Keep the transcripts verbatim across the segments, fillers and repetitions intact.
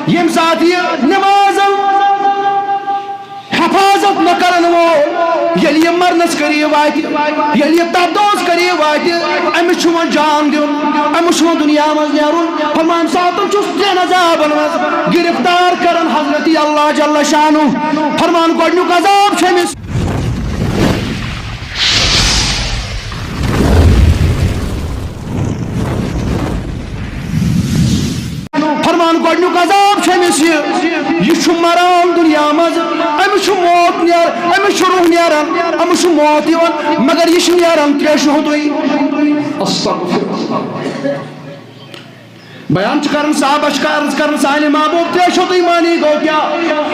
ییٚمہِ ساتہٕ یہِ نمازن حفاظت نہ کرن وول، ییٚلہِ یہِ مرنس قریب واتہِ، ییٚلہِ یہِ تپدوس قریب واتہِ، أمِس چھُ وۄنۍ جان دیُن، أمِس چھُ وۄنۍ دُنیا منٛز نیرُن۔ فرمان، ییٚمہِ ساتہٕ چھُس ترٛٮ۪ن عذابن منٛز گرفتار کران حضرت اللہ جل شانہ۔ فرمان، گۄڈٕنیُک عذاب چھُ أمِس۔ فرمان، گۄڈٕنیُک عذاب چھُ أمِس یہِ، یہِ چھُ مران دُنیا منٛز، أمِس چھُ موت نیر-، أمِس چھُ روح نیران، أمِس چھُ موت یِوان، مگر یہِ چھُ نیران ترٛیشہِ ہوٚتُے۔ استغفر اللہ۔ بیان چھُ کران، صحابہ چھِ عرض کران، سانہِ محبوب، ترٛیشہِ ہوٚتُے معنی گوٚو کیٛاہ؟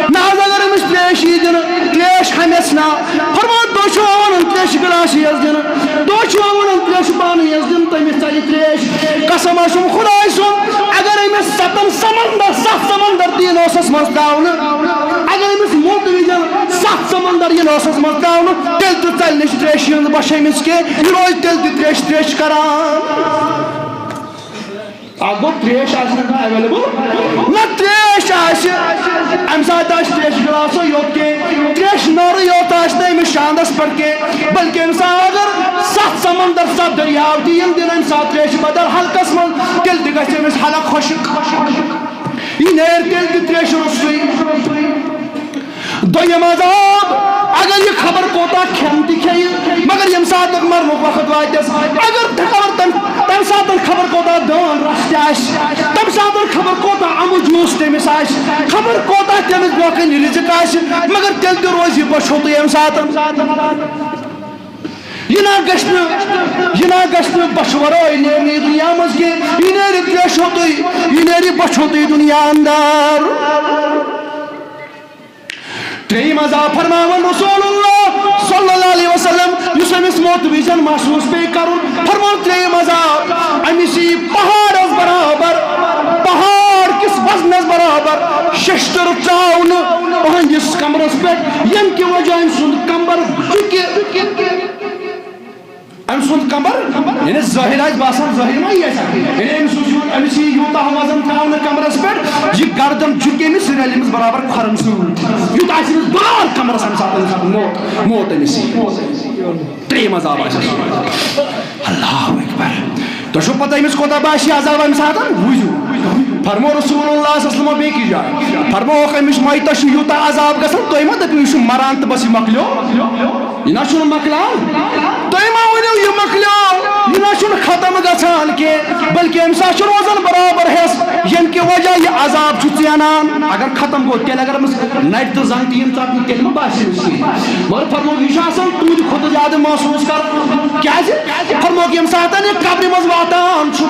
نہ حظ، اگر أمِس ترٛیش یی دِنہٕ، ترٛیش ہمیشہِ نا۔ فرمان، تُہۍ چھِوا وَنان ترٛیشہِ گِلاس یِیَس دِنہٕ؟ تُہۍ چھِوا وَنان ترٛیشہِ بانہٕ یِیَس دِنہٕ؟ تٔمِس ژَلہِ ترٛیش۔ قسم آسُم خۄداے سُنٛد، اگر أمِس سَتَن سمندر، سَتھ سمندر تہِ یِن اوسَس منٛز ترٛاونہٕ، اگر أمِس موٚت وِزٮ۪ن سَتھ سمندر یِن اوسَس منٛز ترٛاونہٕ، تیٚلہِ تہِ ژَلہِ نہٕ ترٛیشہِ ہِنٛز بۄچھِ أمِس کینٛہہ، یہِ روزِ تیٚلہِ تہِ ترٛیش ترٛیش کران۔ اکھ گوٚو ترٛیش آسہِ نہٕ کانٛہہ available، نہ ترٛیش آسہِ، اَمہِ ساتہٕ آسہِ ترٛیشہِ گِلاسو یوت کینٛہہ، ترٛیشہِ نارٕ یوت آسہِ نہٕ أمِس شاندَس پٮ۪ٹھ کینٛہہ، بلکہِ أمِس اگر سَتھ سمندر، سَتھ دٔریاو تہِ یِن دِنہٕ أمِس اَتھ ترٛیشہِ بدل حلقَس منٛز، تیٚلہِ تہِ گژھِ أمِس حلق خۄشک۔ یہِ نیرِ تیٚلہِ تہِ ترٛیشہِ روٚستُے۔ دوٚیِم عذاب، اگر یہِ خبر کوتاہ کھٮ۪ن تہِ کھیٚیہِ، مگر ییٚمہِ ساتہٕ مرنُک وقت واتٮ۪س، اگر خبر تَمہِ، تَمہِ ساتہٕ خبر کوتاہ دٲن رس تہِ آسہِ، تَمہِ ساتہٕ خبر کوتاہ اَمہٕ جوٗس تٔمِس آسہِ، خبر کوتاہ تٔمِس برٛونٛہہ کَنہِ رِزق آسہِ، مگر تیٚلہِ تہِ روزِ یہِ بۄچھِ ہوٚتُے ییٚمہِ ساتہٕ۔ یہِ نہ گژھِ نہٕ، یہِ نہ گژھِ نہٕ بۄچھِ ورٲے نیرنہِ دُنیا منٛز کینٛہہ، یہِ نیرِ ترٛیشہِ ہوٚتُے، یہِ نیرِ بۄچھِ ہوٚتُے دُنیا اندر۔ ترٛیٚیِم عذاب فرماوان رسول اللہ صلی اللہ علیہ وسلم، یُس أمِس موت وِزٮ۪ن محسوٗس پیٚیہِ کرُن، فرماوان ترٛیٚیِم عذاب، أمِس یی پہاڑس برابر، پہاڑ کِس وزنس برابر ششتٕر ترٛاونہٕ أہنٛدِس کمرس پٮ۪ٹھ، ییٚمہِ کہِ وجہ أمۍ سُنٛد کمر جُکہِ۔ أمۍ سُنٛد کمر، یعنی ظٲہِر آسہِ باسان، ظٲہِر ما یی اَسہِ؟ یعنی أمۍ سُنٛد یوٗت، أمِس یی یوٗتاہ وزن ترٛاونہٕ کمرس پٮ۪ٹھ، یہِ گردن جُکہِ أمِس، یہِ رلہِ أمِس برابر کھۄرن سۭتۍ۔ یوٗتاہ آسہِ أمِس برابر کمرس اَمہِ ساتہٕ، اَمہِ ساتہٕ موت، موت أمِس یی۔ ترٛیٚیِم عذاب آسہِ سُہ۔ اللہ اکبر۔ تۄہہِ چھو پتہ أمِس کوٗتاہ باسہِ یہِ عذاب اَمہِ ساتہٕ؟ وٕچھِو۔ فرمو رسول اللہ صلی اللہ علیہ وسلم بیٚیہِ کِس جایہِ۔ فرمووُکھ أمِس مایتس چھُ یوٗتاہ عذاب گژھان، تُہۍ ما دٔپِو یہِ چھُ مران تہٕ بس یہِ مۄکلیو۔ یہِ نہ چھُنہٕ مۄکلان۔ تُہۍ ما ؤنِو یہِ مۄکلیو، یہِ نہ چھُنہٕ ختم گژھان کینٛہہ، بلکہِ أمِس ہا چھُ روزان برابر حِصہٕ، ییٚمہِ کہِ وجہ یہِ عذاب چھُ ژینان۔ اگر ختم گوٚو، تیٚلہِ اگر أمِس نَرِ تہٕ زنٛگ تہِ یِن ژٹنہٕ، تیٚلہِ ما باسہِ أمِس کینٛہہ؟ مگر فرمووُکھ، یہِ چھُ آسان تُہنٛدِ کھۄتہٕ زیادٕ محسوٗس کران۔ کیٛازِ؟ فرمووُکھ، ییٚمہِ ساتہٕ یہِ قبرِ منٛز واتان چھُ،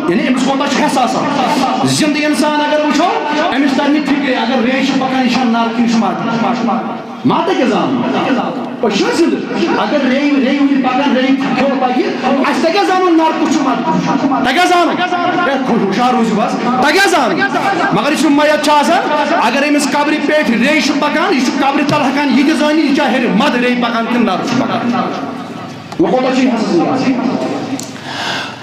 یعنی أمِس کوٗتاہ چھُ حِصہٕ آسان۔ زِندٕ اِنسان اگر وٕچھو، أمِس تَرِ نہٕ فِکرِ، اگر ریٚیہِ چھِ پکان، یہِ چھا نَرٕ کِنہٕ یہِ چھُ مَتہٕ۔ ما تۄہہِ کیٛاہ زانُن؟ أسۍ چھِنہ زِندٕ۔ اگر ریٚیہِ، ریٚیہِ وٕنہِ پَکان، ریٚیہِ کھیوٚو پَکہِ، اَسہِ تۄہہِ کیٛاہ زانُن نَرٕ کُس چھُ مَتہٕ؟ تۄہہِ کیٛاہ زانُن؟ ہے، خۄش، ہُشار روٗزِو بَس۔ تۄہہِ کیٛاہ زانُن؟ مگر یُس یہِ میت چھُ آسان، اگر أمِس قبرِ پیٚٹھۍ ریٚیہِ چھِ پَکان، یہِ چھُ قبرِ تَل ہٮ۪کان یہِ تہِ زٲنِتھ، یہِ چھا ہیٚرِ مَتہٕ ریٚیہِ پَکان کِنہٕ نَرٕ چھُ پَکان۔ وۄنۍ کوٗتاہ چھُ یہِ حساس وٕنکیٚس؟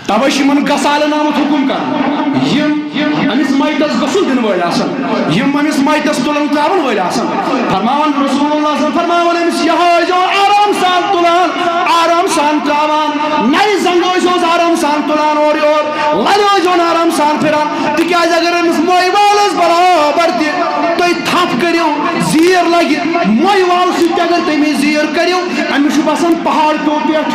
توے چھُ یِمن غسالن آمُت حُکُم کرنہٕ۔ یِم أمِس میتس غسل دِنہٕ وٲلۍ آسن، یِم أمِس میتس تُلن تراون وٲلۍ آسن، فرماوان رسول اللہ صلی اللہ علیہ وسلم، فرماوان أمِس، یہِ ہٲوزیون آرام سان تُلان، آرام سان تراوان، نَرِ زنٛگہٕ ٲسۍزیوس آرام سان تُلان اورٕ یور، لرِ ٲسۍزیون آرام سان پھران، تِکیازِ اگر أمِس موے والس برابر تہِ تُہۍ تھپھ کٔرِو، زیٖر لگہِ، موے وال سۭتۍ تہِ اگر تٔمِس زیٖر کٔرِو، أمِس چھُ باسان پہاڑ پیوٚو پٮ۪ٹھ۔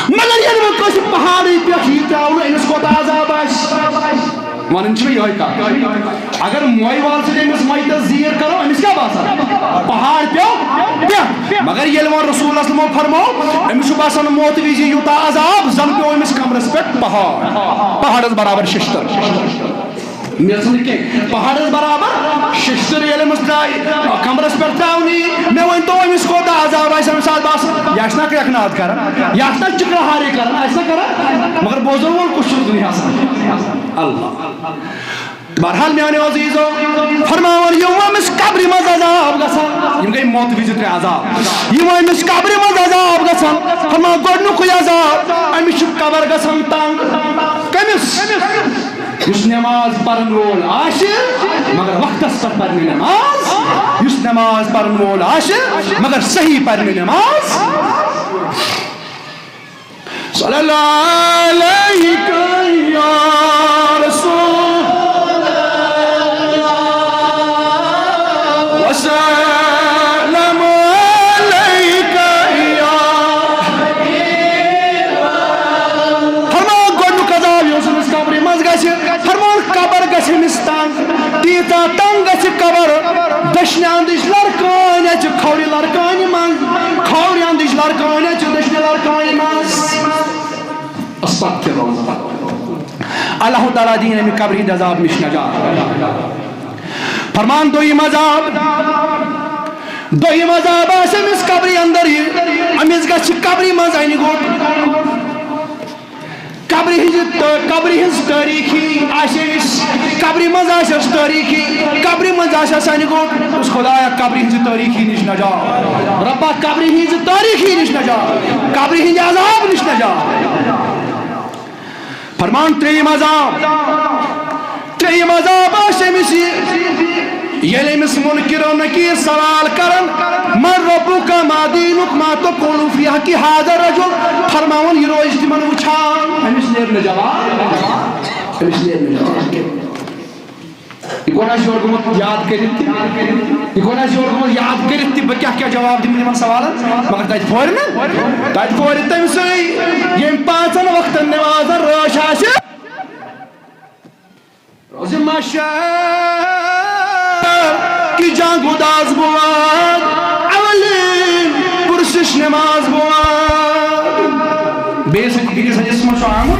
مگر ییٚلہِ وۄنۍ کٲنٛسہِ پہاڑٕے پٮ۪ٹھ یی ترٛاونہٕ، أمِس کوٗتاہ عذاب آسہِ؟ وَنان چھِ یِہوٚے کَتھ۔ اگر موے وال سۭتۍ أمِس میتَس زیٖر کَرو، أمِس کیٛاہ باسان؟ پہاڑ پیوٚو پٮ۪ٹھ۔ مگر ییٚلہِ وۄنۍ رسول اللہ صلی اللہ علیہ وسلمو فرموو، أمِس چھُ باسان موتہٕ وِزِ یوٗتاہ عذاب، زَن پیوٚو أمِس کمرَس پٮ۪ٹھ پہاڑ۔ پہاڑَس برابر ششتٕر۔ مےٚ ژھٕن نہٕ کینٛہہ۔ پہاڑس برابر ششتٕر ییٚلہِ أمِس درٛاے، کمرس پٮ۪ٹھ ترٛاونہٕ یی، مےٚ ؤنۍ تو أمِس کوٗتاہ عذاب آسہِ اَمہِ ساتہٕ باسان۔ یہِ آسہِ نا کرٛٮ۪کھ ناد کران، یہِ آسہِ نا چِکرٕ ہارے کران، آسہِ نا کران؟ مگر بوزن وول کُس چھُ دُنیاہس منٛز؟ اللہ۔ بہرحال میانیو عزیزو، فرماوان یِم أمِس قبرِ منٛز عذاب گژھان، یِم گٔے موتہٕ وِزِ ترٛےٚ عذاب۔ یِم أمِس قبرِ منٛز عذاب گژھان، فرماوان گۄڈٕنیُکُے عذاب، أمِس چھِ قبر گژھان تنگ۔ کٔمِس؟ یُس نماز پرن وول آسہِ، مگر وقتس پٮ۪ٹھ پرِ نہٕ نماز۔ یُس نماز پرن وول آسہِ، مگر صحیح پرِ نہٕ نماز۔ صلی اللہ علیک یا رسول، وسلم علیک یا۔ فرمان گۄڈنیُک عذاب یُس أمِس قبرِ منٛز گژھِ، فرمان قبر گژھِ أمِس تنگ، تیٖژاہ تنگ گژھِ قبر، دٔچھنہِ اندٕچ لرکٲنۍ اَژِ کھوورِ لرکانہِ منٛز، کھوورِ اندٕچ لرکٲنۍ اَژِ دٔچھنہِ لرکانہِ منٛز۔ استغفر اللہ۔ اللہ تعالیٰ دِیِن اَمہِ قبرِ ہِنٛدِ عذاب نِش نجات۔ فرمان دوٚیِم عذاب، دوٚیِم عذاب آسہِ أمِس قبرِ اندر یہِ، أمِس گژھِ قبرِ منٛز انہِ گوٚٹ۔ قبرِ ہٕنٛزِ تٲ-، قبرِ ہٕنٛز تٲریٖخی آسہِ أمِس، قبرِ منٛز آسٮ۪س تٲریٖخی، قبرِ منٛز آسٮ۪س انہِ گوٚٹ۔ اس خدایا، قبرِ ہٕنٛزِ تٲریٖخی نِش نجات۔ رۄبا، قبرِ ہٕنٛزِ تٲریٖخی نِش نجات، قبرِ ہٕنٛدِ عذاب نِش نجات۔ فرمان ترٛیٚیِم عذاب، ترٛیٚیِم عذاب آسہِ أمِس یہِ، ییٚلہِ أمِس منکر و نکیر سوال کرن، من ربک، ما دینک، ما تقول فی حق هذا الرجل، فرماوان یہِ روزِ تِمن وٕچھان، أمِس نیرِ نہٕ جواب، أمِس نیرِ نہٕ جواب کینٛہہ۔ یہِ گوٚو نہٕ اَسہِ یورٕ گوٚمُت یاد کٔرِتھ تہِ، یہِ گوٚو نہٕ اَسہِ یورٕ گوٚمُت یاد کٔرِتھ تہِ، بہٕ کیٛاہ کیٛاہ جواب دِمہٕ یِمن سوالن، مگر تَتہِ پھورِ نہٕ، تَتہِ پھورِ تٔمۍ سٕے، ییٚمۍ پانٛژن وقتن نٮ۪مازن رٲچھ آسہِ۔ روزِ محشر کی جان گداز بواد، اولین پرسش نماز بواد۔ بیٚیِس حدیثس منٛز چھُ آمُت،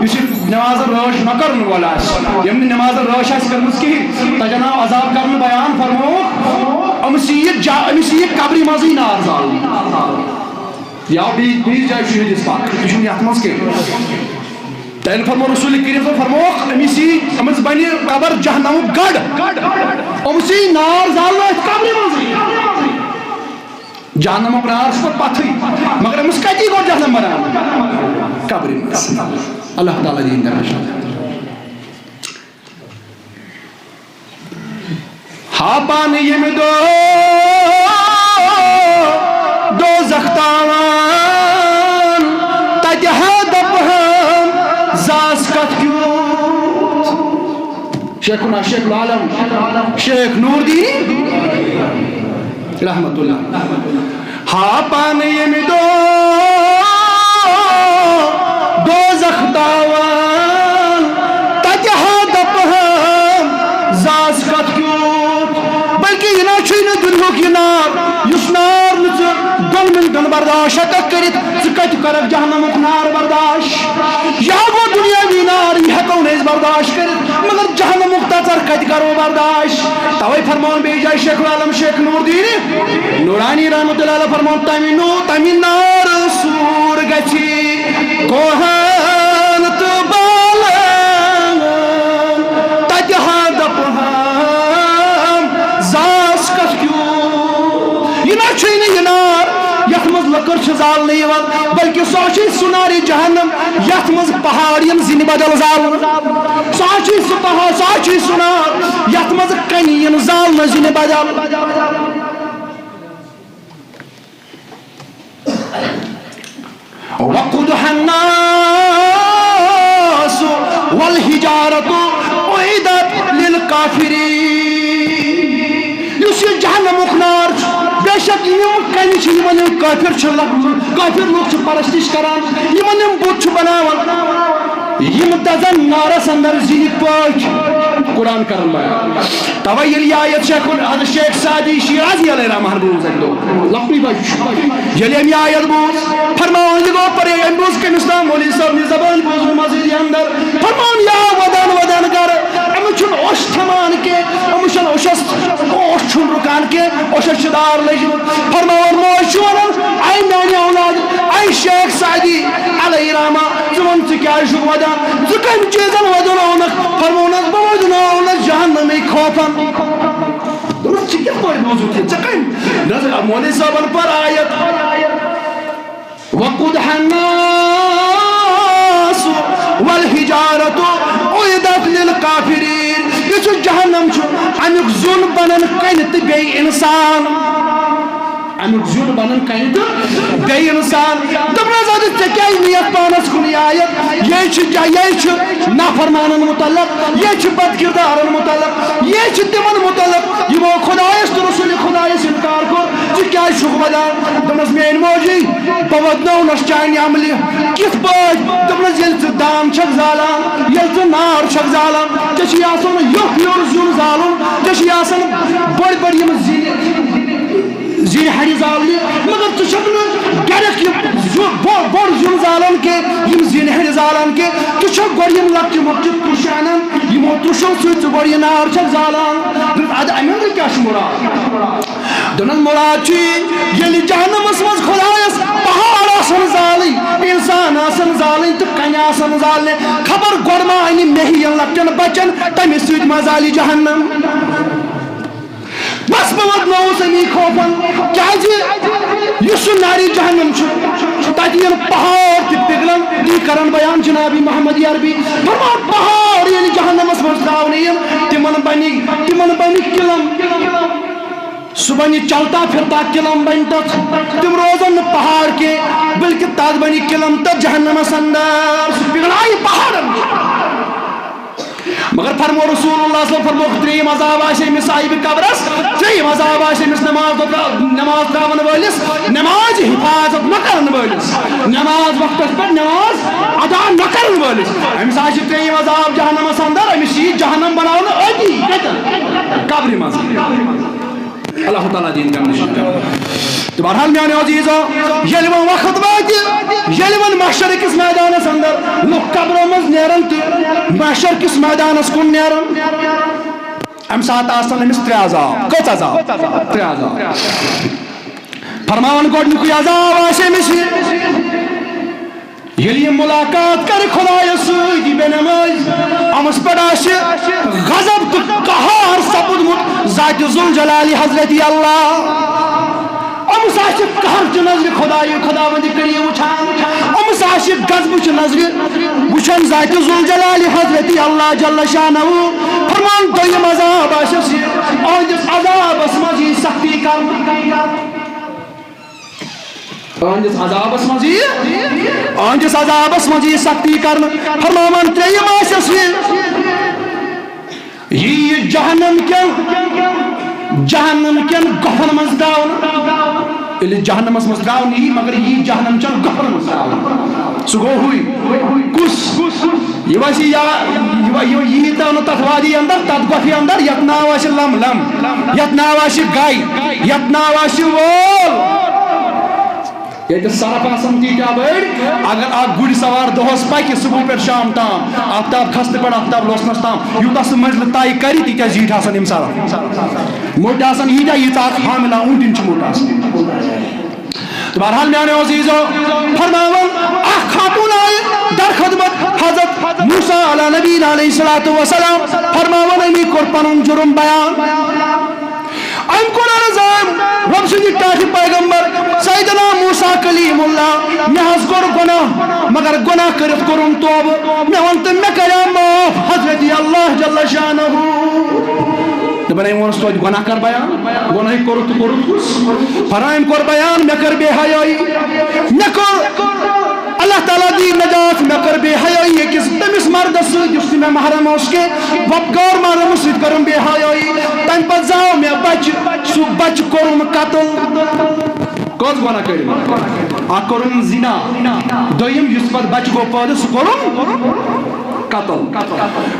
یُس یہِ نماز رٲچھ نہ کرن وول آسہِ، ییٚمۍ نہٕ نماز رٲچھ آسہِ کٔرمٕژ کِہیٖنۍ، تَتٮ۪ن آو عذاب کرنہٕ بیان، فرمووُکھ، أمِس یی یہِ جا-، أمِس یی یہِ قبرِ منٛزٕے نار زالنہٕ۔ یا بیٚیہِ، بیٚیِس جایہِ چھُ یہِ حدیث پاک، یہِ چھُنہٕ یَتھ منٛز کینٛہہ۔ تَتٮ۪ن فرموو رسول کریم صلی اللہ علیہ وسلم، فرمووُکھ، أمِس یی، أمِس بنہِ قبر جہنمُک گڑھ، أمِس یی نار زالنہٕ أتھۍ قبرِ منٛزٕے۔ جہنمُک نار چھُ پتہٕ پتھٕے، مگر أمِس کَتی گوٚو جہنم بناونہٕ؟ قبرِ منٛز۔ اللہ تعالیٰ دِیِن درجہٕ۔ ہا پانہٕ ییٚمہِ دۄہ دوزخ تاوان، تَتہِ ہا دَپہٕ ہم زاس کَتھ کیُتھ۔ شیخنا شیخ العالم شیخ نور دینی رحمت اللہ۔ ہا پانہٕ ییٚمہِ دۄہ دوزخ تاوان، تَتہِ ہا دَپہٕ ہم زاس کَتھ کیُتھ۔ بلکہِ یہِ نہ چھُے نہٕ دُنیہُک یہِ نار، یُس نار نہٕ ژٕ دۄن مِنٹَن برداشت ہٮ۪کَکھ کٔرِتھ، ژٕ کَتہِ کَرَکھ جہنمُک نار برداشت؟ یہِ ہا گوٚو دُنیاوی نار، یہِ ہٮ۪کو نہٕ أسۍ برداشت کٔرِتھ، مگر جہنمُک تَژَر کَتہِ کَرو برداشت؟ تَوَے فرماوان بیٚیہِ جایہِ شیخ العالم شیخ نور دینی نورانی رحمت اللہ علیہ فرموو، تمہِ نو-، تمہِ نارٕ سوٗر گژھِ کوہن تہٕ بالن، تتہِ ہا دپہٕ ہم زاس کتھ کیوٗت۔ یہِ نہ چھُے نہٕ یہِ نار یتھ منٛز لٔکٕر چھِ زالنہٕ یِوان، بلکہِ سُہ چھُے سُہ نارِ جہنم یتھ منٛز پہاڑ یِن زِنہِ بدل زالنہٕ۔ سُہ چھُے سُہ پہاڑ، سُہ چھُے سُہ نار یتھ منٛز کنہِ یِن زالنہٕ زِنہِ بدل۔ وقودها الناس والحجارة أعدت للكافرين۔ یُس یہِ جہنمُک نار چھُ، بے شک یِم کنہِ چھِ، یِمن یِم کٲفِر چھِ، لگ-، کٲفِر لُکھ چھِ پرستش کران، یِمن یِم بُت چھِ بناوان، یِم دزن نارس اندر زِنہِ پٲٹھۍ۔ قرآن کرن بیان۔ توے ییٚلہِ یہِ آیت شیخ ال-، حضرت شیخ سعدی شیرازی علیہ رحمہ بوٗز اَمہِ دۄہ، لۄکٹُے بچہِ چھُ۔ ییٚلہِ أمۍ یہِ آیت بوٗز، فرماوان یہِ گوٚو پرے، أمۍ بوٗز کٔمِس تام مولوی صٲبنہِ زبٲنۍ بوٗزمُت مسجدِ اندر۔ فرماوان یا ودان ودان گرٕ، أمِس چھُنہٕ اوٚش تھمان کینٛہہ، أمِس چھُنہٕ اوٚشس، اوٚش چھُنہٕ رُکان کینٛہہ، اوٚشس چھِ دار لٔجمٕژ۔ فرماوان موج چھِ ونان، اے میانہِ اولاد، اے شیخ سعدی علیہ رحمہ، ژٕ وَن، ژٕ کیٛازِ چھُکھ وَدان؟ ژٕ کَمہِ چیٖزَن وَدُن آونَکھ؟ فرموونَس، بہٕ وَدُن آونَس جہنمی خوفَن۔ دوٚپمَس، ژٕ کِتھ پٲٹھۍ بوٗزُتھ یہِ؟ ژٕ کَمہِ؟ نہ حظ، مولوی صٲبَن پٔر آیت، وقودها الناس والحجارة أعدت کافرین۔ یہِ چھُ جہنم چھُ، امیُک زیُن بنان کنہِ تہٕ بیٚیہِ انسان۔ امیُک زیُن بنان کنہِ تہٕ بیٚیہِ انسان۔ دوٚپنس، ادٕ ژےٚ کیٛازِ نِیَتھ پانس کُن یہِ آیت؟ یہِ چھُ جا-، یہِ چھُ نافرمانن متعلق، یہِ چھُ بد کردارن متعلق، یہِ چھُ تِمن متعلق یِمو خدایس تہٕ رسول خدایس انکار کوٚر۔ ژٕ کیٛازِ چھُکھ ودان؟ دوٚپنس، میٲنۍ موجی، بہٕ ودناونس چانہِ عملہِ۔ کِتھ پٲٹھۍ؟ دوٚپنس، ییٚلہِ ژٕ دان چھکھ زالان، ییٚلہِ ژٕ نار چھکھ زالان، ژےٚ چھُے آسان یُتھ یور زیُن زالُن، ژےٚ چھُے آسان بٔڑۍ بٔڑۍ یِم زِنہِ، زِنہِ ہرِ زالنہِ، مگر ژٕ چھکھ نہٕ ڈایریکٹ یہِ زیُن، بوٚڑ، بوٚڑ زیُن زالان کینٛہہ، یِم زِنہِ ہرِ زالان کینٛہہ۔ ژٕ چھکھ گۄڈٕ یِم لۄکچہِ مۄکچہِ ترٛوٚش انان، یِمو ترٛوٚشو سۭتۍ ژٕ گۄڈٕ یہِ نار چھکھ زالان۔ دوٚپُن، ادٕ اَمہِ اندرٕ کیٛاہ چھُ مُراد؟ دوٚپنَس، مُراد چھُ یی، ییٚلہِ جہنمس منٛز خۄدایس پہاڑ آسن زالٕنۍ، انسان آسن زالٕنۍ تہٕ کنہِ آسن زالنہِ، خبر گۄڈٕ ما انہِ مےٚ ہِوٮ۪ن لۄکٹٮ۪ن بچن، تمہِ سۭتۍ ما زالہِ جہنم؟ بس بہٕ وۄتلووُس اَمی خوفن، کیازِ یُس سُہ نارِ جہنم چھُ، تتہِ یِن پہاڑ تہِ پِگلن، تی کرن بیان جناب محمد عربی۔ فرمان، پہاڑ ییٚلہِ جہنمس منٛز تراونہٕ یِن، تِمن بنہِ، تِمن بنہِ قلم۔ سُہ بنہِ چلتا پھرتا قلم بنہِ تتھ۔ تِم روزن نہٕ پہاڑ کینٛہہ، بلکہِ تتھ بنہِ قلم تتھ جہنمس اندر۔ سُہ پِگلایہِ پہاڑن۔ مگر فرمو رسول اللہ صلی اللہ علیہ وسلم، فرمووُکھ، ترٛیٚیِم عذاب آسہِ أمِس صاحبِ قبرس، ترٛیٚیِم عذاب آسہِ أمِس نماز دۄہ ترا-، نماز تراون وٲلِس، نماز حفاظت نہ کرن وٲلِس، نماز وقتس پٮ۪ٹھ نماز ادا نہ کرن وٲلِس۔ أمِس آسہِ ترٛیٚیِم عذاب جہنمس اندر، أمِس یی جہنم بناونہٕ أتی، کتٮ۪ن؟ قبرِ منٛز۔ اللہ تعالیٰ دِیِن کم نِش۔ تہٕ بہرحال میانیو عزیزو، ییٚلہِ وۄنۍ وقت واتہِ، ییٚلہِ وۄنۍ محشر کِس میدانس اندر لُکھ قبرو منٛز نیرن تہٕ محشر کِس میدانس کُن نیرن، امہِ ساتہٕ آسن أمِس ترٛےٚ عذاب۔ کٔژ عذاب؟ ترٛےٚ عذاب۔ فرماوان گۄڈٕنیُکُے عذاب آسہِ أمِس یہِ، ییٚلہِ یہِ مُلاقات کرِ خۄدایَس سۭتۍ، یہِ بے نمٲز، أمِس پٮ۪ٹھ آسہِ غضب تہٕ قہار سپُدمُت ذاتِ ذوالجلالِ حضرت اللہ۔ أمِس آسہِ قہرچہِ نظرِ خۄدایہِ، خۄداوندِ کریم وٕچھان۔ أمِس آسہِ غضبٕچہِ نظرِ وٕچھان ذاتِ ذوالجلالِ حضرت اللہ جل شانہ۔ فرمان دوٚیِم عذاب آسٮ۪س یہِ، أہنٛدِس عذابس منٛز یی سختی کرنہٕ۔ أہنٛدِس عذابس منٛز یی، أہنٛدِس عذابس منٛز یی سختی کرنہٕ۔ فرماوان ترٛیٚیِم آسٮ۪س یہِ، یی یہِ جہنم کٮ۪ن، جہنم کٮ۪ن گۄپھن منٛز ترٛاونہٕ۔ ییٚلہِ جہنمس منٛز ترٛاونہٕ یی، مگر یی جہنم چٮ۪ن گۄپھن منٛز ترٛاونہٕ۔ سُہ گوٚو ہُے۔ کُس؟ یہِ وَسہِ یا، یہِ وَ-، یہِ وَ-، یی ترٛاونہٕ تَتھ وادی اندر، تَتھ گۄپھِ اندر، یَتھ ناو آسہِ لم لم، یَتھ ناو آسہِ گاے، یَتھ ناو آسہِ وول۔ ییٚتہِ سرف آسن تیٖتیٛاہ بٔڑۍ، اگر اکھ گُرۍ سوار دۄہس پکہِ صبح پٮ۪ٹھ شام تام، آفتاب کھسنہٕ پٮ۪ٹھ آفتاب لوسنس تام، یوٗتاہ سُہ منزلہٕ طے کرِ، تیٖتیٛاہ زیٖٹھۍ آسن یِم سرف۔ موٚٹۍ آسن ییٖتیٛاہ، ییٖژاہ اکھ حاملہ اوٗنٹِن چھِ موٚٹ آسان۔ تہٕ بہرحال میانیو عزیزو، فرماوان اکھ خاتون آیہِ در خدمت حضرت موسیٰ علیٰ نبینا علیہ الصلوۃ والسلام، فرماوان أمی کوٚر پنُن جُرم بیان۔ أمۍ کوٚر عرض، أمۍ رۄب سٕنٛدِ ٹاٹھہِ پیغمبر سیدنا موسیٰ کلیم اللہ، مےٚ حظ کوٚر گۄناہ، مگر گۄناہ کٔرِتھ کوٚرُم توبہٕ، مےٚ ووٚن تہٕ مےٚ کریٛاو معاف حضرت اللہ جل شانہ۔ دَپان أمۍ ووٚنُس توتہِ گۄناہ کر بیان، گۄناہٕے کوٚرُتھ تہٕ کوٚرُتھ کُس؟ فرماوان أمۍ کوٚر بیان، مےٚ کٔر بے حیٲیی، مےٚ کوٚر اللہ تعالیٰ دی نجات، مےٚ کٔر بے حیٲیی أکِس تٔمِس مردس سۭتۍ یُس نہٕ مےٚ محرم اوس کینٛہہ، وۄپگار محرمس سۭتۍ کٔرٕم بے حیٲیی۔ تمہِ پتہٕ زاو مےٚ بچہِ، سُہ بچہِ کوٚرُم قتل۔ کٔژ گۄناہ کٔرۍ؟ اکھ کوٚرُم زنا، دوٚیِم یُس پتہٕ بچہِ گوٚو پٲدٕ سُہ کوٚرُم قتل۔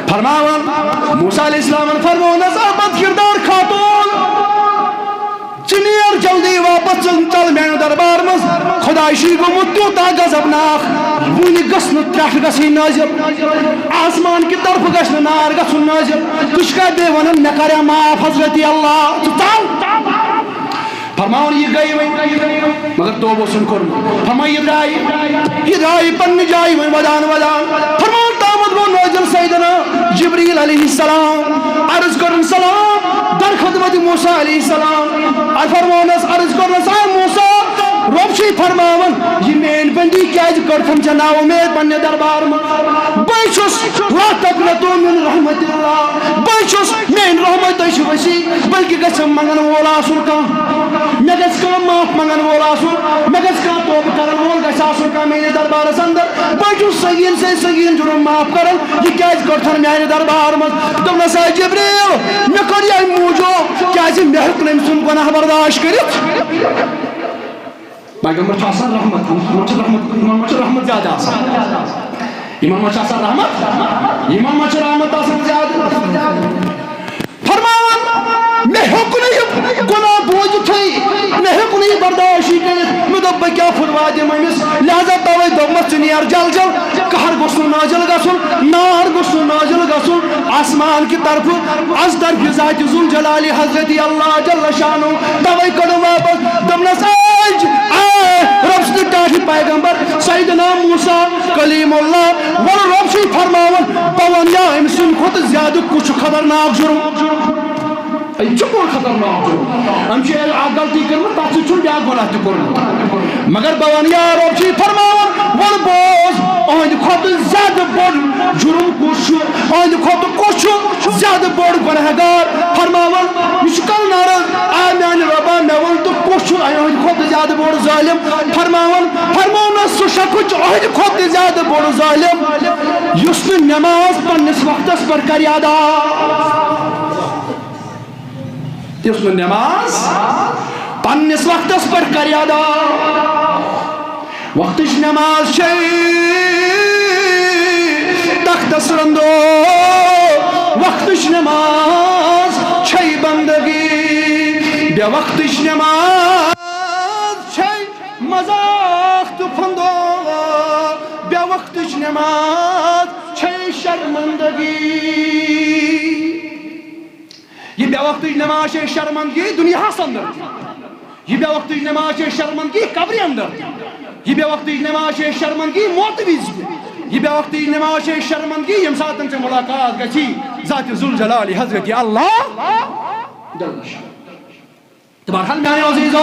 فرماوان موسیٰ علیہ السلامن فرموونس، اے بد کردار خاتون، ژٕ نیر جلدی واپس، ژٕ ژل میانہِ دربار منٛز۔ خۄداے چھُے گوٚمُت تیوٗتاہ غضبناک، وُنہِ گٔژھ نہٕ ترٛٹھ گژھٕنۍ نٲزِل، آسمان کہِ طرفہٕ گژھِ نہٕ نار گژھُن نٲزِل۔ ژٕ چھُکھا بیٚیہِ ونان مےٚ کریٛاو معاف حضرت اللہ؟ ژٕ ژل۔ فرماوان یہِ گٔے وۄنۍ، مگر توبہٕ اوسُن کوٚرمُت۔ فرماوان یہِ درٛایہِ، یہِ درٛایہِ پننہِ جایہِ وۄنۍ ودان ودان۔ فرماوان تامتھ گوٚو نٲزِل سیدنا جبریل علیہ السلام، عرض کٔرٕن سلام در خدمت موسیٰ علیہ السلام۔ فرموونس، عرض کٔرنس، اے موسیٰ، رۄب چھُے فرماوان، یہِ میٲنۍ بندی کیازِ کٔرتھم ژےٚ نا اُمید پننہِ دربار منٛز؟ بے چھُس، لا تقنطوا من رحمت اللہ، بے چھُس، میٲنۍ رحمت تۄہہِ چھِ وسیع، بلکہِ گژھِ منگن وول آسُن کانٛہہ، مےٚ گژھِ کانٛہہ معاف منگن وول آسُن، مےٚ گژھِ کانٛہہ توبہٕ کرن وول گژھِ آسُن کانٛہہ میٲنِس دربارس اندر۔ بے چھُس سنگین سے سنگین جرم معاف کران، یہِ کیازِ کٔرتھن میانہِ دربار منٛز؟ دوٚپنس، اے جبریل، مےٚ کٔر یہِ امہِ موٗجوٗب، کیازِ مےٚ ہیوٚک نہٕ أمۍ سُنٛد گۄناہ برداشت کٔرِتھ۔ پیغمبر چھُ آسان رحمت، یِمن چھُ رحمت، یِمن منٛز چھُ رحمت زیادٕ آسان۔ یِمن منٛز چھُ آسان رحمت، یِمن منٛز چھُ رحمت آسان زیادٕ۔ فرماوان، مےٚ ہیوٚک نہٕ یہِ گۄناہ بوٗزِتھٕے، مےٚ ہیوٚک نہٕ یہِ برداشٕے کٔرِتھ۔ مےٚ دوٚپ، بہٕ کیٛاہ پھُٹوا دِمہٕ أمِس؟ لہذا توے دوٚپمس، ژٕ نیر جل جل، قہر گوٚژھ نہٕ نازل گژھُن، نار گوٚژھ نہٕ نازل گژھُن آسمان کہِ طرفہٕ، از طرفِ ذاتِ ذوالجلال حضرت اللہ جل شانہ۔ توے کٔڑٕم واپس، دوٚپنس، اے، اے، رۄب سٕنٛدِ ٹاٹھہِ پیغمبر سیدنا موسیٰ کلیم اللہ، وَلہٕ رۄب چھُے فرماوان، بہٕ وَنہٕ یا أمۍ سٕنٛدِ کھۄتہٕ زیادٕ کُس چھُ خطرناک جُرم۔ أمۍ چھُ کوٚر خطرناک جُرم۔ أمۍ چھُ اکھ غلطی کٔرمٕژ، تَتھ سۭتۍ چھُنہٕ بیٛاکھ گۄناہ تہِ کوٚرمُت۔ مگر بہٕ وَنہٕ یا رۄب چھُے فرماوان، وَلہٕ بوز، أہنٛدِ کھۄتہٕ زیادٕ بوٚڑ جُرم کُس چھُ؟ أہنٛدِ کھۄتہٕ کُس چھُ زیادٕ بوٚڑ گۄناہگار؟ فرماوان، یہِ چھُ کل نارس، آ میانہِ رۄبا، مےٚ وَن تہٕ کُس چھُ أہنٛدِ کھۄتہٕ زیادٕ بوٚڑ ظٲلِم؟ فرماوان، فرموونس، سُہ شخص چھُ أہنٛدِ کھۄتہٕ تہِ زیادٕ بوٚڑ ظٲلِم، یُس نہٕ نماز پننِس وقتس پٮ۪ٹھ کرِ ادا۔ یُس نہٕ نماز پننِس وقتس پٮ۪ٹھ کرِ ادا۔ وقتٕچ نماز چھے تختس رندو، وقتٕچ نماز چھے بندگی، بے وقتٕچ نماز چھے مذاق تہٕ پھندو، بے وقتٕچ نماز چھے شرمندگی۔ یہِ بے وقتٕچ نماز چھے شرمندگی دُنیاہس اندر تہِ۔ یہِ بے وقتٕچ نماز چھے شرمندگی قبرِ اندر تہِ۔ یہِ بے وقتٕچ نماز چھے شرمندگی موتہٕ وِزِ تہِ۔ یہِ بے وقتٕچ نماز چھے شرمندگی ییٚمہِ ساتہٕ ژےٚ ملاقات گژھی ذاتِ ذوالجلال حضرت اللہ۔ تہٕ بہرحال میانیو عزیزو،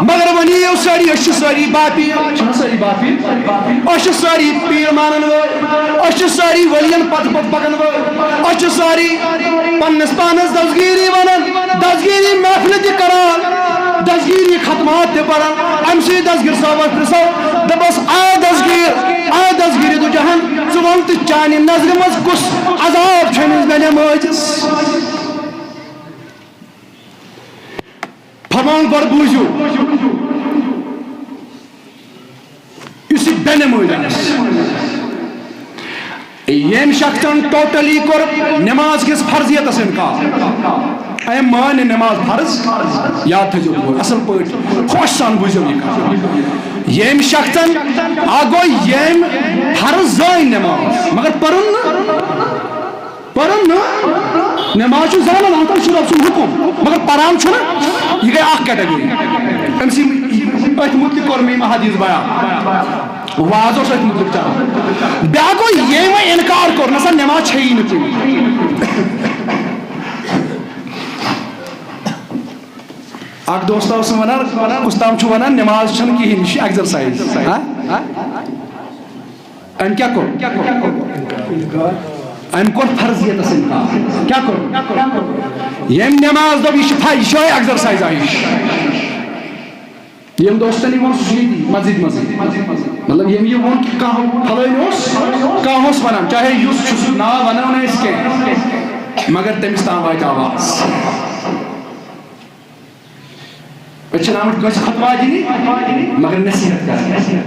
مگر وۄنۍ یِیِو سٲری، أسۍ چھِ سٲری باپی، چھِنہ سٲری باپی؟ أسۍ چھِ سٲری پیٖر مانن وٲلۍ، أسۍ چھِ سٲری ؤلین پتہٕ پتہٕ پکن وٲلۍ، أسۍ چھِ سٲری پننِس پانس دستگیٖری ونان، دستگیٖری محفلہٕ تہِ کران، دستگیٖری ختمات تہِ پران۔ امہِ سۭتۍ دستگیٖر صٲبس پرژھو، دپس، آ دستگیٖر، آ دستگیٖر، دُجہن، ژٕ وَن تہٕ چانہِ نظرِ منٛز کُس عذاب چھُ أمِس بے نمٲزِس؟ فرمان گۄڈٕ بوٗزِو، یُس یہِ بے نمٲزۍ آسہِ، ییٚمۍ شخصن totally کوٚر نماز کِس فرضیتس انکار، أمۍ مٲنۍ نماز فرض، یاد تھٲیزیو بوز، اصل پٲٹھۍ خۄش سان بوٗزِو یہِ کتھ۔ ییٚمۍ شخصن، اکھ گوٚو ییٚمۍ فرض زٲنۍ نماز، مگر پٔرٕن نہٕ۔ پران نہٕ، نماز چھُ زانان، ہتن چھُ رۄب سُنٛد حُکُم، مگر پران چھُنہٕ، یہِ گٔے اکھ category۔ أمۍ سٕنٛدۍ أتھۍ مُتعلِق کوٚر مےٚ یِم احادیث بیان۔ واز اوس أتھۍ مُتعلِق چلان۔ بیٛاکھ گوٚو، ییٚمۍ وۄنۍ اِنکار کوٚر، نہ سا، نماز چھےٚ یی نہٕ کُنہِ۔ اکھ دوست اوس ونان، کُس تام چھُ ونان، نماز چھنہٕ کِہینۍ، یہِ چھِ exercise۔ ہا؟ أمۍ کیٛاہ کوٚر؟ أمۍ کوٚر فرضیتس انکار۔ کیٛاہ کوٚر؟ ییٚمۍ نماز دوٚپ، یہِ چھِ فا-، یہِ چھِ exercise آ، یہِ چھِ۔ ییٚمۍ دوستن یہِ ووٚن، سُہ چھُ ییٚتی مسجد منٛزٕے۔ مطلب، ییٚمۍ یہِ ووٚن کہِ کانٛہہ پھلٲنۍ اوس، کانٛہہ اوس ونان، چاہے یُس چھُ، سُہ ناو ونو نہٕ أسۍ کینٛہہ، مگر تٔمِس تام واتہِ آواز۔ أسۍ چھِنہٕ آمٕتۍ کٲنٛسہِ فتوا دِنہِ، مگر نصیحت کرٕنۍ۔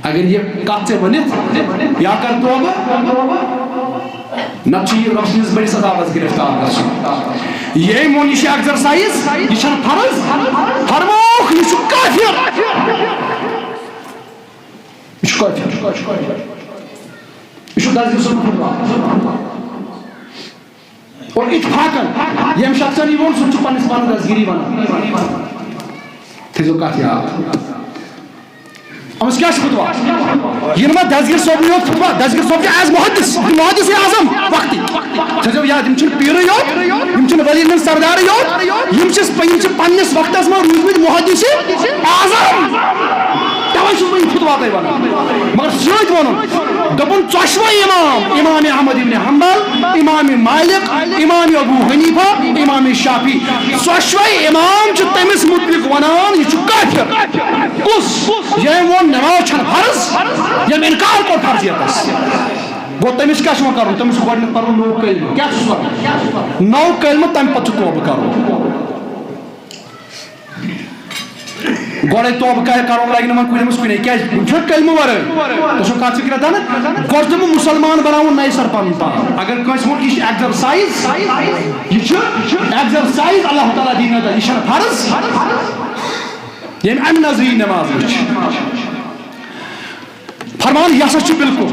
اگر یہِ کتھ ژےٚ ؤنِتھ یا کر توبہٕ، نتہٕ چھُ یہِ رۄب سٕنٛدِس بٔڑِس عذابس گرفتار گژھُن۔ ییٚمۍ ووٚن، یہِ چھِ exercise، یہِ چھَنہٕ فرض، فرمووُکھ، یہِ چھُ کافر۔ یہِ چھُ کافر۔ یہِ چھُ دزِ سُنٛد فتوا۔ اور اتفاقن ییٚمۍ شخصن یہِ ووٚن، سُہ چھُ پننِس پانس دستگیری ونان۔ تھٲیزیو کتھ یاد۔ أمِس کیٛاہ چھُ فتوا؟ یِنہٕ ما دستگیر صٲبٕے یوت فتوا، دستگیر صٲب چھُ as محدث، یہِ چھُ محدث اعظم وقتی۔ تھٲیزیو یاد، یِم چھِنہٕ پیٖرٕے یوت، یِم چھِنہٕ ولی ہٕنٛدۍ سردارٕے یوت، یِم چھِ، یِم چھِ پننِس وقتس منٛز روٗدمٕتۍ محدث اعظم۔ توے چھُس بہٕ یہِ فتوا تۄہہِ ونان۔ مگر سۭتۍ ووٚنُن، دوٚپُن، ژۄشوے امام، امام احمد ابن حنبل، امام مالک، امام ابو حنیفہ، امام شافعی، ژۄشوے امام چھِ تٔمِس متعلق ونان، یہِ چھُ کافر۔ کُس؟ ییٚمۍ ووٚن نماز چھنہٕ فرض، ییٚمۍ انکار کوٚر فرضیتس۔ گوٚو تٔمِس کیٛاہ چھُ وۄنۍ کرُن؟ تٔمِس چھُ گۄڈٕنٮ۪تھ پرُن نوٚو کلمہٕ۔ کیٛاہ چھُس پرُن؟ نوٚو کلمہٕ، تمہِ پتہٕ چھُ توبہٕ کرُن۔ گۄڈے توبہٕ کرِ کرُن لگہِ نہٕ وۄنۍ کُنہِ منٛز کُنے۔ کیٛازِ؟ وۄنۍ چھُنہ کلمہٕ ورٲے۔ تۄہہِ چھو کتھ فکرِ تنہٕ؟ گۄڈٕ چھُ تٔمِس مسلمان بناوُن نَیہِ سرٕ پنُن پان۔ اگر کٲنٛسہِ ووٚن، یہِ چھُ exercise، یہِ چھُ exercise، اللہ تعالیٰ دِیہِ نظر، یہِ چھَنہٕ فرض۔ ییٚمۍ امہِ نظرِ یہِ نماز وٕچھ۔ فرمان، یہِ ہسا چھُ بالکل،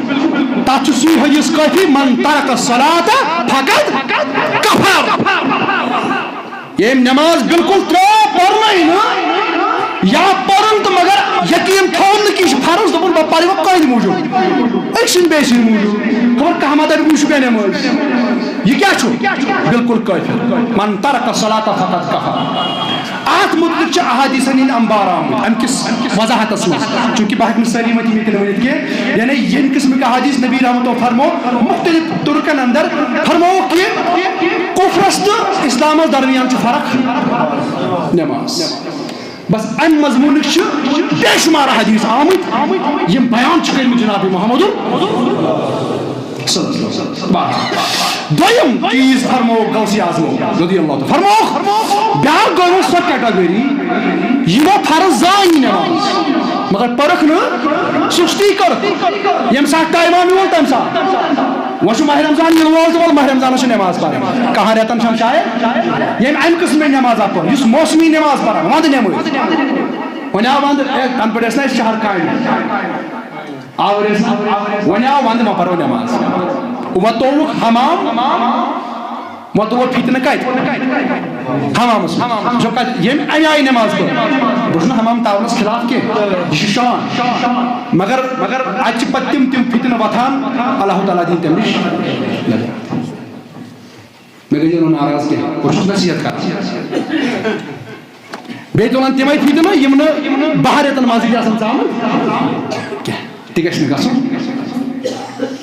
تتھ چھُ سُے حدیث کٲفی، من ترک الصلاۃ فقد کفر۔ ییٚمۍ نماز بالکل ترٲو، پٔر نہٕ یا پٔرٕن تہٕ مگر یقین تھوٚوُن نہٕ کہِ یہِ چھُ فرض، دوٚپُن، بہٕ پرٕ وۄنۍ کٕہٕنٛدِ موٗجوٗب، أکۍ سٕنٛدِ بیٚیہِ سٕنٛدِ موٗجوٗب۔ خبر کانٛہہ ما دَپہِ، یہِ چھُ بے نمٲز۔ یہِ کیٛاہ چھُ؟ بالکل کٲفر۔ من ترک الصلاۃ فقد کفر۔ اتھ متعلق چھِ احادیثن ہٕنٛدۍ انبار آمٕتۍ امہِ کِس وضاحتس منٛز، چونکہ بہٕ ہٮ۪کہٕ نہٕ سٲری ؤنِتھ، یِم ییٚتٮ۪ن ؤنِتھ کینٛہہ۔ یعنی ییٚمہِ قٕسمٕکۍ احادیث نبی رحمتو فرمو مختلف طرقن اندر، فرمووُکھ کہِ کفرس تہٕ اسلامس درمیان چھُ فرق نماز۔ بس امہِ مضموٗنٕکۍ چھِ بے شمار احادیث آمٕتۍ، یِم بیان چھِ کٔرمٕتۍ جناب محمد صلی اللہ علیہ وسلم۔ بس۔ دوٚیِم چیٖز فرمووُکھ غوث اعظمو رضی اللہ تعالیٰ، فرمووُکھ، بیٛاکھ گٔیوٕ سۄ category، یِمو فرض زانہِ نٮ۪ماز، مگر پٔرٕکھ نہٕ، سُستی کٔرٕکھ، ییٚمہِ ساتہٕ ٹایما میوٗل تَمہِ ساتہٕ۔ وۄنۍ چھُ ماہِ رمضان یِنہٕ وول تہٕ وَلہٕ ماہِ رمضانَس چھِ نٮ۪ماز پَرٕنۍ، کَہَن رٮ۪تَن چھَنہٕ شاید، ییٚمہِ اَمہِ قٕسمٕچ نٮ۪ماز اَپٲرۍ، یُس موسمی نٮ۪ماز پَران، وَندٕ نٮ۪مٲزۍ۔ وۄنۍ آو وَندٕ، اے، تَنہٕ پٮ۪ٹھ ٲسۍ نہ أسۍ شہر کامہِ۔ آورٮ۪س، وۄنۍ آو وَندٕ، وۄنۍ پَرو نٮ۪ماز۔ وۄنۍ تووُکھ حمام، وۄنۍ تووُکھ فِتنہٕ کَتہِ؟ حمامَس منٛز۔ جو کَتہِ؟ ییٚمہِ اَمہِ آیہِ نٮ۪ماز پٔر۔ بہٕ چھُس نہٕ حمام تاونَس خلاف کینٛہہ، یہِ چھُ شان۔ مگر، مگر اَتہِ چھِ پَتہٕ تِم، تِم فِتنہٕ وۄتھان، اللہ تعالیٰ دِیِن تَمہِ نِش نجات۔ مےٚ گٔے نہٕ ناراض کینٛہہ، بہٕ چھُس نصیحت کران۔ بیٚیہِ تُلان تِمے فِتنہٕ، یِم نہٕ باہ رٮ۪تن منٛزٕے چھِ آسان ژامٕتۍ کینٛہہ۔ تہِ گژھِ نہٕ گژھُن۔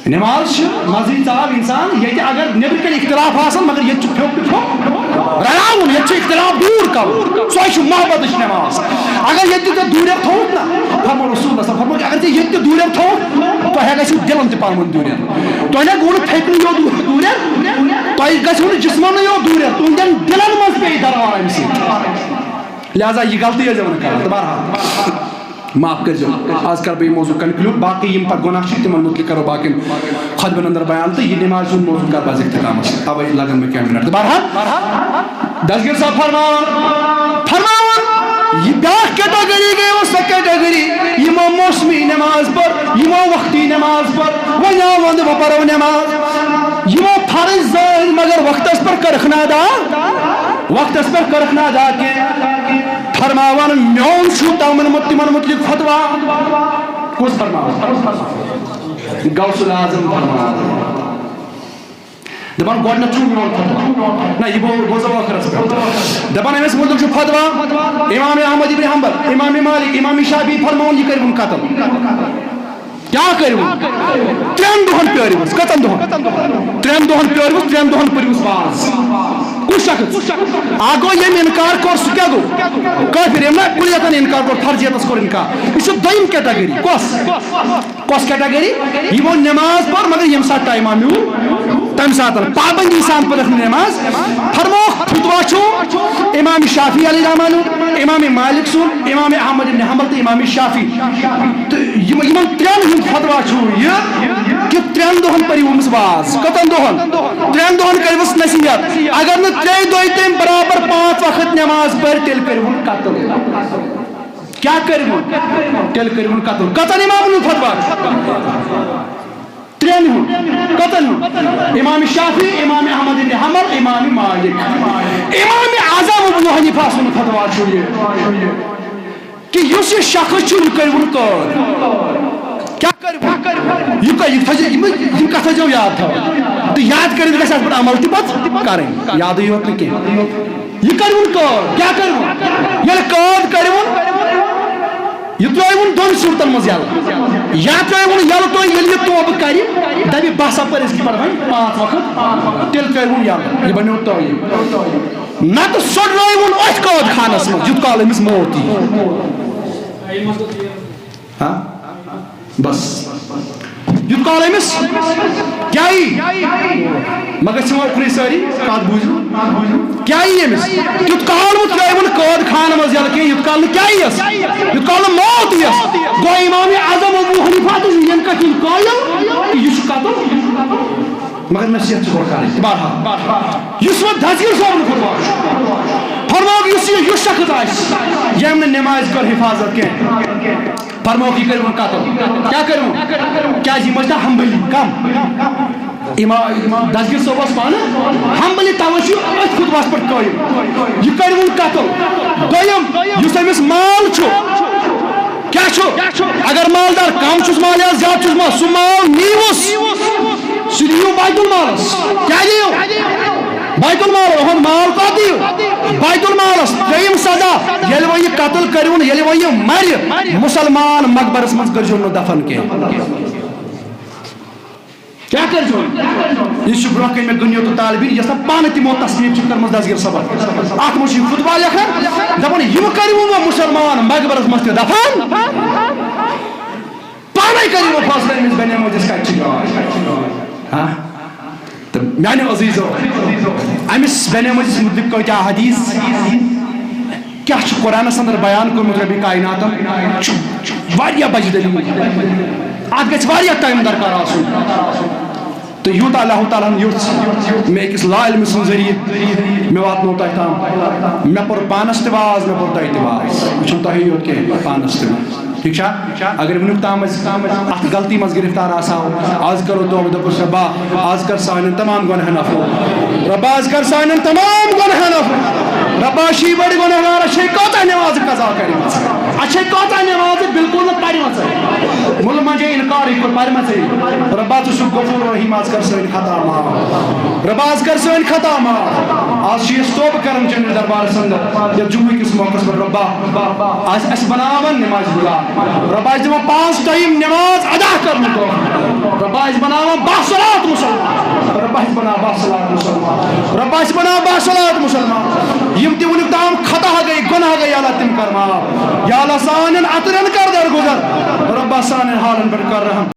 نماز چھِ منٛزٕے ژاو انسان، ییٚتہِ اگر نیٚبرٕ کنہِ اختلاف آسن، مگر ییٚتہِ چھُ پھیوٚک تہٕ پھیوٚک رلاوُن، ییٚتہِ چھُ اختلاف دوٗر کرُن۔ سۄے چھِ محبتٕچ نماز۔ اگر ییٚتہِ تہِ ژےٚ دوٗرٮ۪ر تھوٚوُتھ نہ، فرموو رسول اللہ صلی اللہ علیہ وسلم، فرموو، اگر ژےٚ ییٚتہِ تہِ دوٗرٮ۪ر تھوٚوُتھ، تۄہہِ گژھِو دِلن تہِ پانہٕ ؤنۍ دوٗرٮ۪ر۔ تۄہہِ نہ گوٚو نہٕ فِکرِ یوت دوٗرٮ۪ر، تۄہہِ گژھِو نہٕ جسمانٕے یوت دوٗرٮ۪ر، تُہنٛدٮ۪ن دِلن منٛز پیٚیہِ درار اَمہِ سۭتۍ۔ لہذا یہِ غلطی ٲسۍ زیو نہٕ کران۔ تہٕ بہرحال، معاف کٔرۍزیو، آز کرٕ بہٕ یہِ موضوع conclude۔ باقٕے یِم پتہٕ گۄناہ چھِ، تِمن مُتعلق کرو باقین خطبن اندر بیان، تہٕ یہِ نمازِ ہُنٛد موضوع کرٕ بہٕ آز اختتامس۔ توے لگن مےٚ کینٛہہ منٹ۔ تہٕ بہرحال، دستگیر صاحب فرماوان، فرماوان، یہِ بیٛاکھ category گٔیو سۄ category، یِمو موسمی نماز پٔر، یِمو وقتی نماز پٔر، وۄنۍ آو ونٛدٕ، وۄنۍ پرو نماز۔ یِمو فرض زٲنۍ مگر وقتس پٮ۪ٹھ کٔرٕکھ نہٕ ادا، وقتس پٮ۪ٹھ کٔرٕکھ نہٕ ادا کینٛہہ۔ فرماوان، میون چھُ تِمن مُت-، تِمن مُتعلق فتوا۔ کُس فرماوان؟ غوث الاعظم فرماوان۔ دپان گۄڈٕنیتھ چھُ میون فتوا۔ نہ، یہِ گوٚو، بوزو ٲخرس پٮ۪ٹھ۔ دپان أمِس مُتعلق چھُ فتوا، امام احمد ابن حنبل، امام مالک، امام شافعی فرماوان، یہِ کٔرِوُن قتل۔ کیٛاہ کٔرِوُن؟ ترٛٮ۪ن دۄہن پیٲرِوُس۔ کٔژن دۄہن؟ ترٛٮ۪ن دۄہن پیٲرِوُس، ترٛٮ۪ن دۄہن پٔرِوُس واز۔ کُس شخص؟ اکھ گوٚو ییٚمۍ انکار کوٚر، سُہ کیٛاہ گوٚو؟ کٲفر۔ ییٚمۍ نہ کُلیتن انکار کوٚر، فرضیتس کوٚر انکار۔ یہِ چھِ دوٚیِم category۔ کۄس؟ کۄس category؟ یِمو نماز پٔر مگر ییٚمہِ ساتہٕ ٹایما میوٗل، تَمہِ ساتہٕ پابندی سان پٔرٕکھ نہٕ نماز۔ فرمووُکھ، فتوا چھُ امام شافعی علیہ رحمان، امام مالک سُنٛد، امام احمد ابن حنبل تہٕ امام شافعی۔ تہٕ یِم، یِمن ترٛٮ۪ن ہُنٛد فتوا چھُ یہِ کہِ ترٛٮ۪ن دۄہن پٔرِو أمِس واز۔ کٔژن دۄہن؟ ترٛٮ۪ن دۄہن کٔرِوس نصیحت۔ اگر نہٕ ترٛیٚیہِ دۄہہِ تٔمۍ برابر پانٛژھ وقت نماز پٔر، تیٚلہِ کٔرِوُن قتل۔ کیٛاہ کٔرِوُن؟ تیٚلہِ کٔرِوُن قتل۔ کٔژن امامن ہُنٛد فتوا چھُ؟ ترٛٮ۪ن ہُنٛد۔ کٔژن ہُنٛد؟ امام شافعی، امام احمد ابن حنبل، امام مالک۔ امام اعظم ابو حنیفہ سُنٛد فتوا چھُ یہِ۔ کہ یُس یہِ شخص چھُ، یہِ کٔرِوُن قٲد۔ کیٛاہ کٔرِوُن؟ یہِ کٔرِو، یہِ تھٲیزیو، یِم، یِم کَتھ تھٲیزیو یاد تھاوٕنۍ۔ تہٕ یاد کٔرِتھ گژھِ اَتھ پٮ۪ٹھ عمل تہِ پَتہٕ کَرٕنۍ۔ یادٕے یوت نہٕ کینٛہہ۔ یہِ کٔرِوُن قٲد۔ کیٛاہ کٔرِوُن؟ ییٚلہِ قٲد کٔرِوُن، یہِ ترٛٲیوُن دۄن صوٗرتَن منٛز یَلہٕ۔ یا ترٛٲیوُن یَلہٕ تُہۍ، ییٚلہِ یہِ توبہٕ کَرِ، دَپہِ، "بہٕ ہسا پَرٕ أزکہِ پٮ۪ٹھ وۄنۍ پانٛژھ وقت"، تیٚلہِ ترٛٲیوُن یَلہٕ۔ یہِ بَنیو تٲویٖل۔ نَتہٕ سوٚڈرٲیوُن أتھۍ قٲد خانَس منٛز، یوٗت کال أمِس موت یی۔ ہاں؟ بس۔ یوٗت کال أمِس کیٛاہ یی؟ مگر چھِ وۄنۍ اُکنُے سٲری، کَتھ بوٗزِو۔ کیٛاہ یی أمِس؟ تیُتھ کال وۄنۍ ترٛٲیوُن قٲد خانہٕ منٛز یَلہٕ کینٛہہ، یوٗت کال نہٕ کیٛاہ یِیَس؟ یوٗت کال نہٕ موت یِیَس۔ گوٚو اِمام اعظم بہٕ حنیفہ تہِ چھُ ییٚمہِ کَتھِ ہُنٛد قٲیِل کہِ یہِ چھُ قتل۔ مگر نصیحت چھِ گۄڈٕ کَرٕنۍ۔ بہرحال، یُس وۄنۍ دستگیر صٲبُن خطبہ چھُ، فرماوُکھ، یُس یہِ، یُس شخص آسہِ، ییٚمۍ نہٕ نمازِ کٔر حفاظت کینٛہہ، فرماوُکھ، یہِ کٔرِوُن قتل۔ کیٛاہ کٔرِوُن؟ کیٛازِ یِم ٲسۍ نا حنبلی، کم؟ اِمام دستگیر صٲب اوس پانہٕ حنبلی، توے چھُ أتھۍ خطبس پٮ۪ٹھ قٲیِم۔ یہِ کٔرِوُن قتل۔ دوٚیِم، یُس أمِس مال چھُ، کیٛاہ چھُ؟ اگر مالدار کم چھُس مال یا زیادٕ چھُس مال، سُہ مال نیٖوُس، سُہ دِیِو بیت المالس۔ کیٛاہ دِیِو؟ بیت المال۔ اُہُنٛد مال کَتھ دِیِو؟ بیت المالس۔ ترٛیٚیِم سزا، ییٚلہِ وۄنۍ یہِ قتل کٔرِوُن، ییٚلہِ وۄنۍ یہِ مرِ، مُسلمان مقبرس منٛز کٔرۍزیون نہٕ دفن کینٛہہ۔ کیٛاہ کٔرۍزیون؟ یہِ چھُ برونٛہہ کَنہِ مےٚ دُنیا تہٕ طالبین، یۄس نہٕ پانہٕ تِمو تصنیف چھِ کٔرمٕژ دستگیر صٲبن۔ اَتھ منٛز چھُ یہِ خطبہ لیکھان، دَپان، یِم کٔرِو وۄنۍ مُسلمان مقبرس منٛز تہِ دفن۔ پانے کٔرِو وۄنۍ فٲصلہٕ أمِس بنیمٲژ أسۍ کتہِ چھِ گاش۔ ہاں؟ تہٕ میانیو عزیزو، أمِس بنیمٲژ مُتعلق کۭتیاہ حدیث، کیٛاہ چھُ قرآنس اندر بیان کوٚرمُت ربِ کائناتن، چھُ واریاہ بجہِ دلیل۔ اتھ گژھِ واریاہ ٹائم درکار آسُن۔ تہٕ یوٗتاہ اللہ تعالیٰ ہن یوٚژھ مےٚ أکِس لا علمہٕ سٕنٛدِ ذٔریعہٕ مےٚ واتنو تۄہہِ تام۔ مےٚ پوٚر پانس تہِ واز، مےٚ پوٚر تۄہہِ تہِ واز۔ یہِ چھُنہٕ تۄہے یوت کینٛہہ، پانس تہِ۔ ٹھیٖک چھا؟ اگر وٕنیُک تام أسۍ اتھ غلطی منٛز گرفتار آسہو، از کرو توبہٕ، دۄپُس، رۄبا، از کر سانٮ۪ن تمام گۄنہن عفو۔ رۄبا، از کر سانٮ۪ن تمام گۄنہن عفو۔ رۄبا، چھی بٔڑۍ گۄنہگار، اَسہِ چھے کۭژاہ نمازٕ قضا کٔرمٕژ؟ اَسہِ چھے کۭژاہ نمازٕ بالکل نہٕ پرِمژٕے؟ مُلہٕ منجے انکار، یہِ کوٚر پرِمژٕے۔ رۄبا، ژٕ چھُکھ غفور رحیم، از کر سٲنۍ خطا معاف۔ رۄبا، از کر سٲنۍ خطا معاف۔ از چھِ أسۍ توبہٕ کران چٲنِس دربارس اندر، یتھ جمعہ کِس موقعس پٮ۪ٹھ۔ رۄبا، از اَسہِ بناوان نماز گزار۔ رۄبا، اَسہِ دِوان پانٛژھ ٹایم نماز ادا کرنُک توفیق۔ رۄبا، اَسہِ بناوان باصلات مُسلمان۔ رۄبا، اَسہِ بناو باصلات مُسلمان۔ رۄبا، اَسہِ بناو باصلات مُسلمان۔ یِم تہِ وٕنیُک تام خطا گٔے، گۄناہ گٔے، یا اللہ، تِم کر معاف۔ یا اللہ، سانٮ۪ن اَترٮ۪ن کر درگُزر۔ رۄبا، سانٮ۪ن حالن پٮ۪ٹھ کر رحم۔